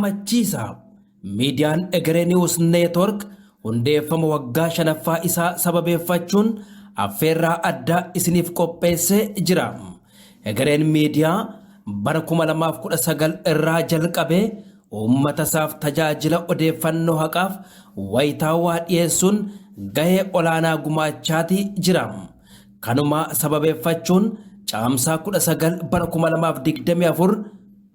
Gammachiisa! Miidiyaan Egeree News Network hundeeffama waggaa shanaffaa isaa sababeeffachuun affeerraa addaa isiniif qopheessee jira. Egereen Miidiyaa bara 2019 irraa jalqabee uummata isaaf tajaajila odeeffannoo haqaaf wayitaawaa dhiyeessuun gahee olaanaa gumaachaatii jira. Kanuma sababeeffachuun Caamsaa 19 bara 2024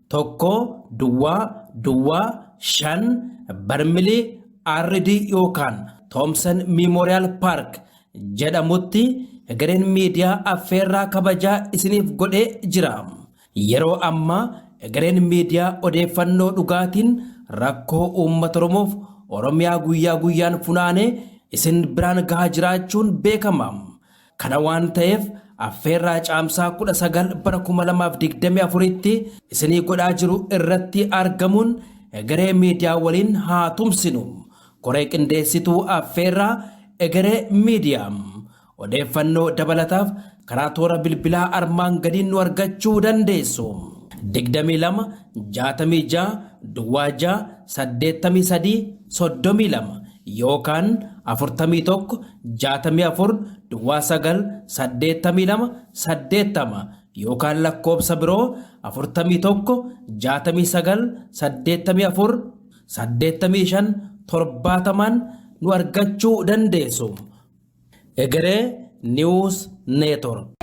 1 duwwaa duwwaa 5 Barmilii RD yookaan Thompson Memorial Park jedhamutti Egereen Miidiyaa affeerraa kabajaa isiniif godhee jira. Yeroo ammaa Egereen Miidiyaa odeeffannoo dhugaatiin rakkoo uummata Oromoof Oromiyaa guyyaa guyyaan funaanee isin biraan gahaa jiraachuun beekama. Kana waan ta'eef affeerraa Caamsaa 19 bara 2024tti isinii godhaa jiru irratti argamuun Egeree Miidiyaa waliin haa tumsinu. Koree qindeessituu affeerraa Egeree Miidiyaa. Odeeffannoo dabalataaf karaa toora bilbilaa armaan gadiin nu argachuu dandeessu. 22 66 duwwaa 6 83 32 yookaan 41 64 duwwaa 9 82 80 yookaan lakkoobsa biroo 41 69 84 85 70n nu argachuu dandeessu. Egeree News Network.